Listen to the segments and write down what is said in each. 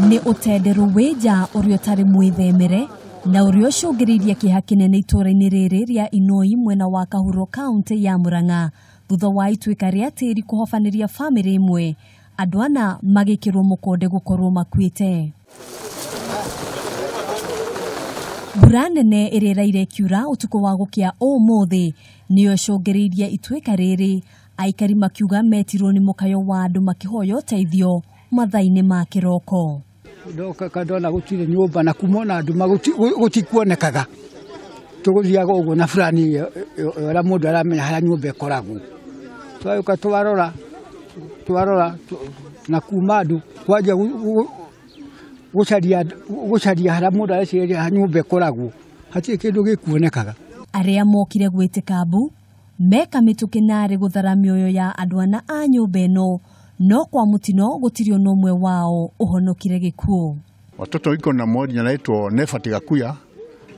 Nĩ ũtenderũ wĩ nja ũrĩa ũtarĩ mwĩthemere na ũrĩa ũcũngĩrĩirie kĩeha kĩnene itũũra-inĩ rĩrĩ rĩa Inoi mwena wa Kahuro kaunti ya Murang'a thutha wa ituĩka rĩa tĩri kũhobanĩria bamĩrĩ ĩmwe andũ ana magĩkĩrwo mũkonde gũkorwo makuĩte. Mbura nene ĩrĩa ĩraire ĩkiura ũtukũ wa gũkĩa ũmũthĩ nĩyo ĩcũngĩrĩirie ituĩka rĩrĩ, aikari makiuga metirwo nĩ mũkayo wa andũ makĩhoya ũteithio mathaa-inĩ ma kĩroko. Ndoka ndona gũtirĩ nyũmba na kuma ona nduma gũtikuonekaga, tũgũthiaga ũguo na fulani ũrĩa mũndũ aramenya harĩa nyũmba ĩkoragwo. Twagĩũka twarora twarora na kuma andũ kwanjia gũcaria harĩa mũndũ areciria nyũmba ĩkoragwo, hatirĩ kĩndũ gĩkuonekaga. Arĩa mokire gwĩtĩka mbu meka mĩtũkĩ narĩ gũthara mĩoyo ya andũ ana a nyũmba ĩno, no kwa mũtino gũtirĩ ona ũmwe wao ũhonokire gĩkuũ. Watoto iko na mmoja anaitwa Nefati Gakuya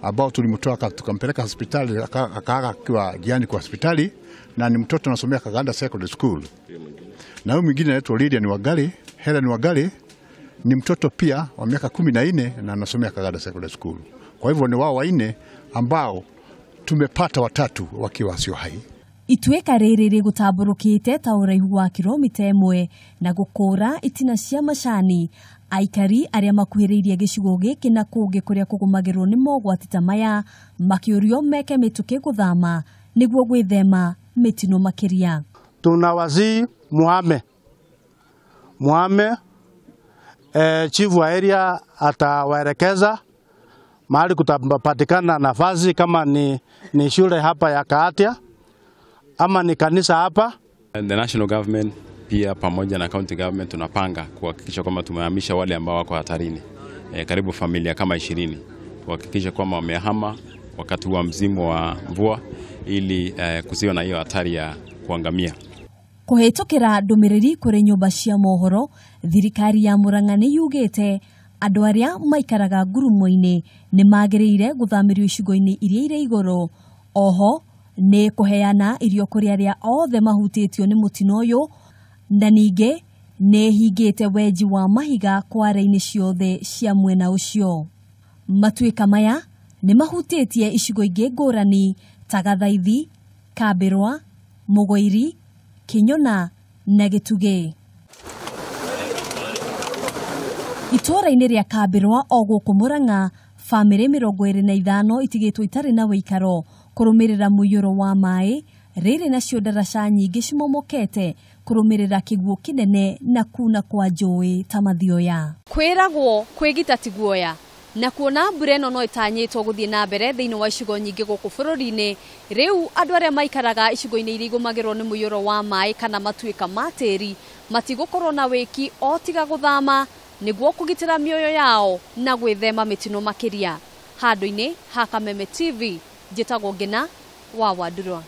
ambao tulimtoa tukampeleka hospitali akaaga akiwa jiani kwa hospitali, na ni mtoto anasomea Kaganda Secondary School. Na huyu mwingine anaitwa Lilian Wangari, Helen Wangari ni mtoto pia wa miaka 14 na anasomea Kaganda Secondary School. Kwa hivyo ni wao wanne ambao tumepata watatu wakiwa sio hai. Ituĩka rĩrĩ rĩgũtambũrũkĩte ta ũraihu wa kilomita ĩmwe na gũkũra itina cia macani. Aikari arĩa makuhĩrĩirie gĩcigo gĩkĩ na kũngĩ kũrĩa kũgũmagĩrwo nĩ mogwati ta maya makĩũrio meke mĩtũkĩ gũthama nĩguo gwĩthema mĩtino makĩria. Tunawasihi muhame muhame, chifu wa area atawaelekeza mahali kutapatikana nafasi, kama ni shule hapa ya Kaatia ama ni kanisa hapa. The national government pia pamoja na county government tunapanga kuhakikisha kwamba tumehamisha wale ambao wako hatarini. Karibu familia kama 20 kuhakikisha kwamba wamehama wakati wa msimu wa mvua ili kusiwe na hiyo hatari ya kuangamia. Kũhĩtũkĩra ndũmĩrĩri kũrĩ nyũmba cia mohoro, thirikari ya Murang'a nĩ yugĩte andũ arĩa maikaraga ngurumo-inĩ nĩ magĩrĩire gũthamĩrio icigo-inĩ iria irĩ igũrũ. Oho nĩ kũheana irio kũrĩ arĩa othe mahutĩtio nĩ mũtino ũyũ, na ningĩ nĩ hingĩte wenji wa mahiga kware-inĩ ciothe cia mwena ũcio. Matuĩka maya nĩ mahutĩtie icigo ingĩ ngũrani ta Gathaithi, Kambĩrwa, Mũgũiri, Kĩnyona na Gĩtugĩ. Itũũra-inĩ rĩa Kambĩrwa o gũkũ Murang'a, bamĩrĩ 25 itigĩtwo itarĩ na wĩikaro kũrũmĩrĩra mũiyũro wa maĩ. Rĩrĩ nacio ndaraca nyingĩ cimomokete kũrũmĩrĩra kĩguũ kĩnene na kuna kwa njũĩ ta mathioya. Kwĩragwo kwĩgita ti guoya, na kuona mbura ĩno no ĩtanyĩtwo gũthiĩ na mbere thĩinĩ wa icigo nyingĩ gũkũ bũrũri-inĩ. Rĩu andũ arĩa maikaraga icigo-inĩ iria igũmagĩrwo nĩ mũiyũro wa maĩ kana matuĩka ma tĩri matigũkorwo na wĩki o tiga gũthama nĩguo kũgitĩra mĩoyo yao na gwĩthema mĩtino makĩria. Handũ-inĩ ha Kameme TV, njĩtagwo Ngina wa Wandurwa.